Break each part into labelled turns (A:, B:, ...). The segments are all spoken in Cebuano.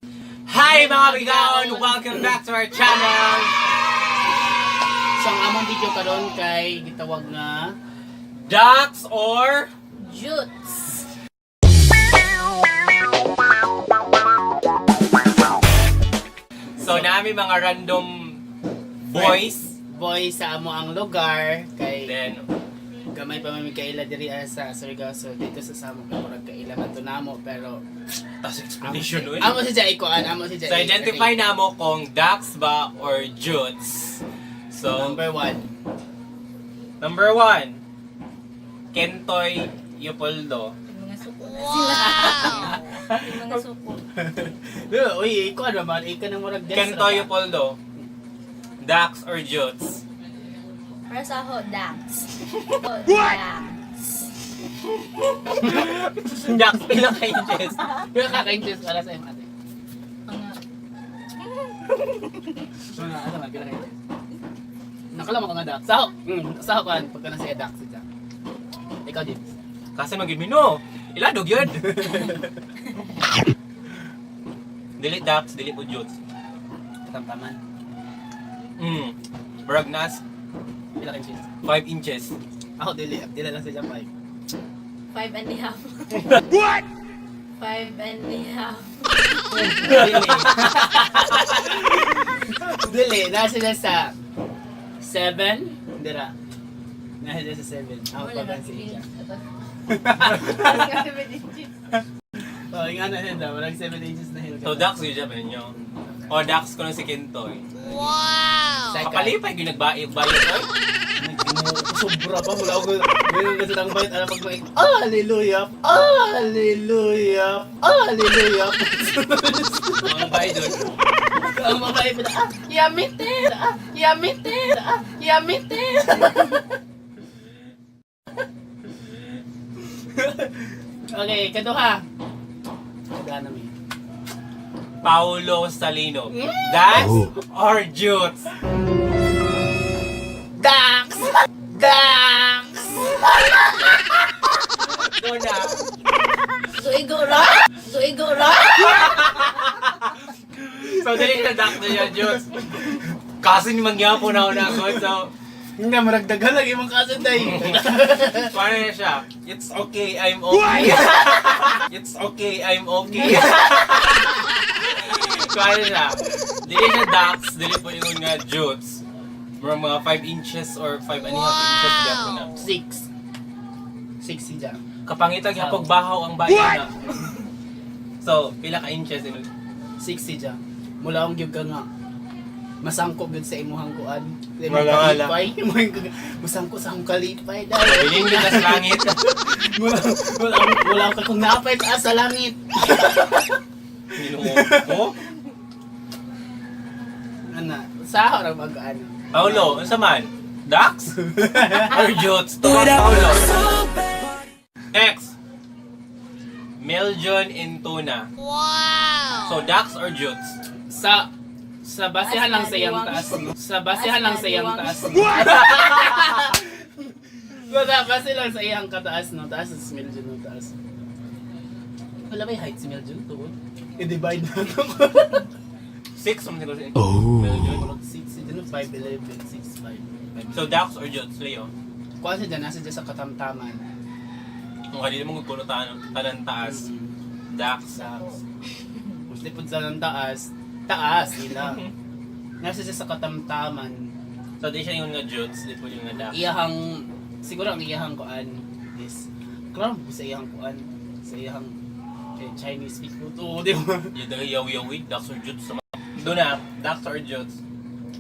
A: Hi, mga bigaon! Welcome back to our channel!
B: So ang among video karon kay gitawag nga
A: Ducks or
C: Jutes.
A: So nami mga random boys.
B: Boy sa amo ang lugar kay
A: Then
B: gamay pa man mi kaila diri sa Surigao, so dito sa Samo kay murag kaila man to namo, pero
A: tas explanation uy.
B: Amo si Jai kuan, amo si Jai.
A: So identify namo kung ducks ba or jutes. So
B: Number 1.
A: Number 1, Kentoy Yopoldo.
C: Yung mga suko na sila. Yung mga suko.
B: Uy, ikaw naman, ikaw nang murag guess
A: Kentoy
B: ra ba?
A: Yopoldo. Ducks or jutes?
C: Para sa ako, Dax. What? Dax.
A: Ducks, pila ka inches?
B: Pero kaka-interest para sa imo, ate.
C: Mga
B: So na, ano man, pila ka inches? Nakalam ako nga duck. Saho, saho kuan pagka nasa iya duck siya. Ikaw, James.
A: Kasi magimino. Ila dog yun. Dili ducks, dili po jutes.
B: Katamtaman.
A: Brag nas
B: Pila ka inches?
A: 5 inches.
B: Ako dili, dili lang siya 5.
C: 5.5. What? 5.5.
B: Dili. Dili, nasa siya sa 7. Dira. Nasa siya sa 7. Ako
C: Wala
B: pa
C: na.
B: si Ija.
C: Tapos ka 7 inches.
B: Oh, yung ano yun daw, walang 7 inches na hill.
A: So ducks yun siya ba ninyo? O ducks ko na si Kentoy.
B: Second.
A: Kapalipay yung nagbayo koy.
B: Sobra pa, wala ako. Ganun kasi ang bait, alam pag may, hallelujah, hallelujah, hallelujah.
A: Mga bayo doon.
B: Ang babae pala, ah, yamite, ah, yamite, ah, yamite. Okay, kaduha. Kaduha na mi.
A: Paolo Salino. Ducks or jutes?
B: Dax! Dax!
A: Doon na.
C: Suigo ra. Suigo ra.
A: So dili na ducks na siya jutes. Kasi ni mangyapon na ako na ako. So
B: Hindi, maragdagan lagi mong kasunday.
A: paano na siya? It's okay, I'm okay. It's okay, I'm okay. Paano siya? Dili siya ducks, dili po yung nga jutes. Mga mga 5 inches or 5.5 inches gyapon na.
B: 6. 6 si Jack.
A: Kapangitag hapog bahaw ang bayan na. So, pila ka inches yun?
B: 6 si Jack. Mula akong gyud ka nga. Masangko gyud sa imuhang kuan. Sa imong
A: Wala, wala.
B: kalipay. Masangko sa akong kalipay dahil.
A: Bilin ka sa langit.
B: Wala, wala, wala ka kung naapay taas sa langit.
A: Ginoo ko.
B: Ana, sa ra mag ano.
A: Paolo, unsa man? Ducks? Or jutes? Tuwa Paolo. Next. Meljon Intuna. Wow! So, ducks or jutes?
B: Sa basehan lang sa iyang taas. No? Sa basehan lang sa iyang taas. No? Wala, base lang sa iyang kataas, no? Taas sa Miljun, no? Taas. Wala ba yung height si Miljun? Tuod? I-divide na ito.
A: 6 something ko si oh. Meljon.
B: Murag 6, si Jun, 5'11", 6'5".
A: So, ducks or jutes, Leo?
B: Kuha siya dyan, nasa dyan sa katamtaman.
A: Kung kanila mong kuno tanan taas. Ducks.
B: Taas. Mostly po sa ng taas, taas nila. Nasa siya sa katamtaman.
A: So, di siya yung nga jutes, di po yung nga ducks.
B: Iyahang, siguro ang iyahang kuan is, klaro po sa iyahang kuan, sa iyahang eh, Chinese people to, di ba?
A: Yung dahil yaw-yawi, ducks or jutes. Doon na, ducks or jutes.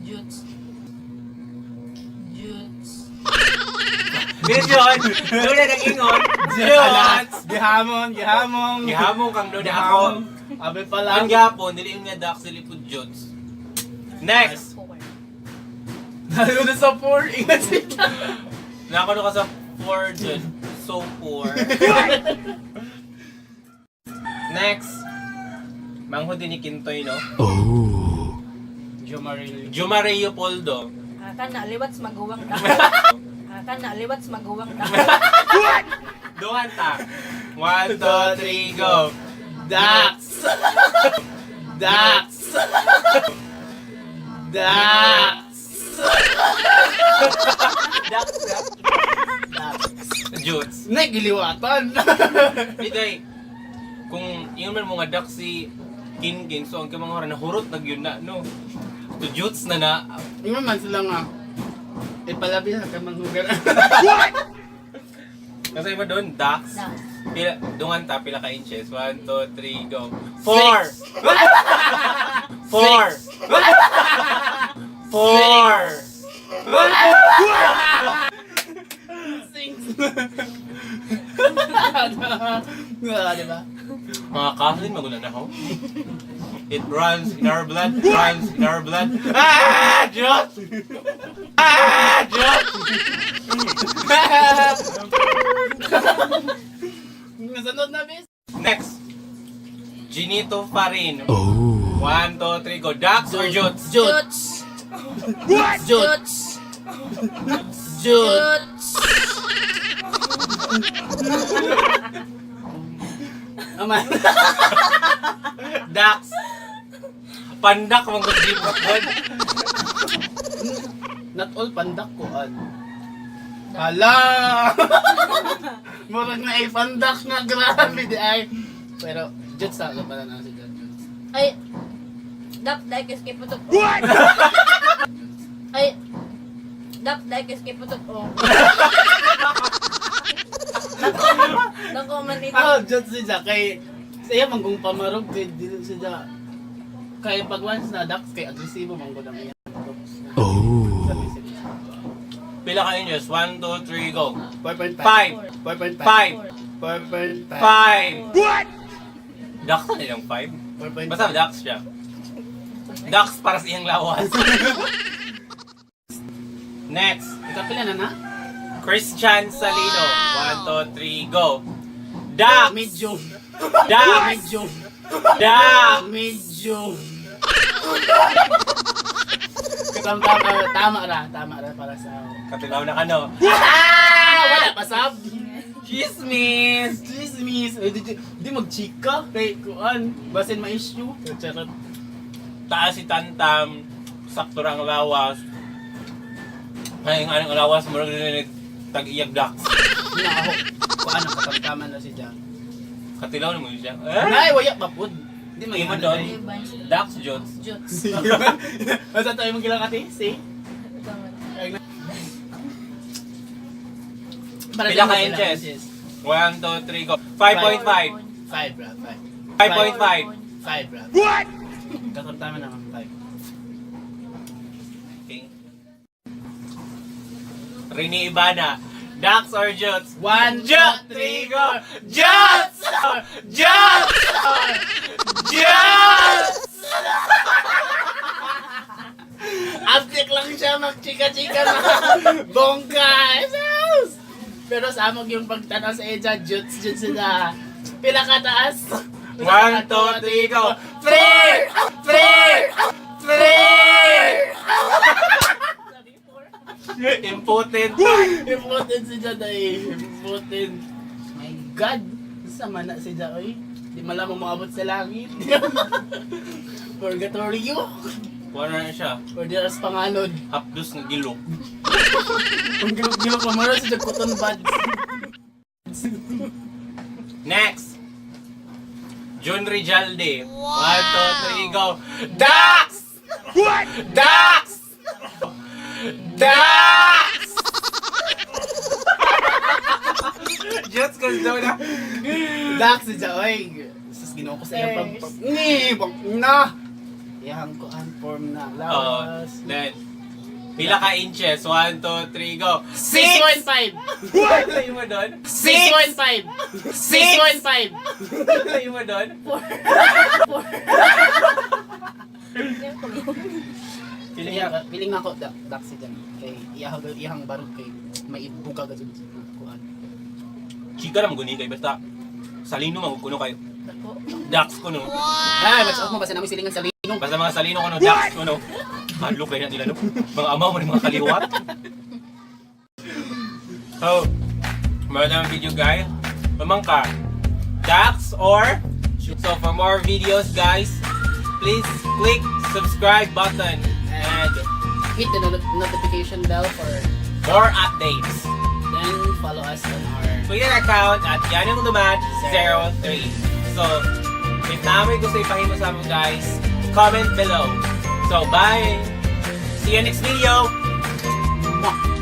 C: Jutes. Jutes.
A: Vision! Doon na nag-ingon! Jutes!
B: Gihamon, gihamon!
A: Gihamon kang doon na ako.
B: Abe pala.
A: Ang gapon, dili yung nga ducks, dili po jutes. Next!
C: 4.
B: Lalo na sa 4, ingat sila.
A: Nakano ka sa 4 jud. So poor. Next. Mangho din ni Kintoy, no?
B: Jomaril.
A: Jumareyo Poldo.
C: Kana liwat maguwang ta. Kana liwat maguwang ta.
A: Duhan ta. 1, 2, 3, go.
B: Dax!
A: Jutes?
B: Nagiliwatan.
A: Di kung ingon man mo nga duck si Kinkin, so ang kamang nahurot na gyud na, no? So Jutes na na.
B: Ingon man sila nga. Ipalabi sa kamanghugan.
A: Kasi iba doon, ducks.
C: Ducks.
A: Pila, dungan ta, pila ka inches. 1, 2, 3, go. 4! 4! 4!
B: Six. Ah, di ba?
A: Mga cousin, magulan na ako. It runs in our blood, runs in our blood. Ah! Diyos! Ah! Diyos!
B: Nasunod na, bis.
A: Next. Ginito Farin. Oh. 1, 2, 3, go. Ducks or Jutes?
B: Jutes.
C: Jutes.
B: Jutes.
C: Jutes.
B: Jutes.
C: Jutes.
B: Aman.
A: Ducks. Pandak, mga jibot god.
B: Not all pandak ko an. Hala! Murag na ay pandak nga grabe di ay. Pero jutes sa pala na si Jutes.
C: Ay, duck like is kay putok. Ay, duck like is kay putok. Oh. Dako, dako man ito.
B: Ah, jutes si Jack kay sa iya manggong pamarog kay dili si Jack. Kay pag once na ducks kay agresibo manggod ang iya. Oh.
A: Pila ka inches? 1, 2, 3, go.
B: 4.5.
A: 5.
B: 4.5.
A: 5.
B: 4.5.
A: 5. What? Ducks na nilang 5?
B: 4.5.
A: Basta ducks siya. Ducks para sa iyang lawas. Next.
B: Kapila na na?
A: Christian Salino. 1, 2, 3, go. Ducks!
B: Medium.
A: Ducks!
B: Medium.
A: Ducks!
B: Medium. Tama, tama, tama ra, tama ra para sa ako.
A: Katilaw na ka, no?
B: Ah, wala pa sab.
A: Chismis!
B: Chismis. Eh, di magchika kay kuan, basin ma-issue. Charot.
A: Taas si Tantam. Sakto ra ang lawas. Ay, ang anong lawas, murag rin tag-iyag ducks.
B: Na ako. Kuan ang katamtaman na si Jack.
A: Katilaw na mo yun siya. Eh?
B: Nay, waya pa pud. Di man
A: Imo doon. Ducks, Jots.
C: Jutes.
B: Basta tayo mong gilakati, see? Para
A: Pila
B: sa
A: ka
B: inyo,
A: inches? 1, 2, 3, go. 5.5.
B: 5 bra, 5.
A: 5.5.
B: 5 bra. What? Katamtaman naman 5.
A: Okay. Rini Ibana. Ducks or Jots?
B: 1,
A: 2, 3, go! Jots! Jots! Jots!
B: Uptick lang siya, magchika-chika na. Bongga! Jesus! Pero sa amog yung pagtanaw sa Eja, juts, juts sila. Pila ka taas?
A: 1, 2, 3, go! 3! 3! 3! Impotent.
B: Impotent si Jaday. Impotent. My God! Sama na si Jaoy. Di malamang maabot sa langit. Purgatorio.
A: Wala na siya.
B: Or di aras panganod.
A: Hapdos nga gilok.
B: Ang gilok-gilok mamara sa cotton buds.
A: Next! Jun Rijalde. 1, 2, 3, go! Ducks! What? Ducks! Ducks! Just cause daw na.
B: Dak si Jaoy. Sus, ginoo ko sa iyang pag... Ni! Bang na! Iyang ko ang form na.
A: Oo.
B: Lawas.
A: Then, pila ka inches? 1, 2, 3, go! 6!
B: 6.5!
A: Layo mo doon?
B: 6.5! 6.5!
A: Layo mo doon?
B: Piling ako, piling ako dak, dak si Jan. Kay iyahang iyahang barog kay maibuka ka jud kuan.
A: Chika naman guni kay basta salino man kuno kayo.
C: Dako.
A: Ducks kuno.
B: Ay, watch out mo basta namin silingan sa linong.
A: Basta mga salino kuno, ducks kuno. Hadlok kayo na nila no. Mga amaw mo ni mga kaliwat. So, meron naman video guys. Mamangka. Ducks or So for more videos guys, please click subscribe button and
B: Hit the notification bell for
A: more updates.
B: then follow us on our
A: Twitter account @YanongLumad03. So, if naa moy gusto ipahimo sa amo, guys, comment below. So, bye! See you next video!
B: Mwah.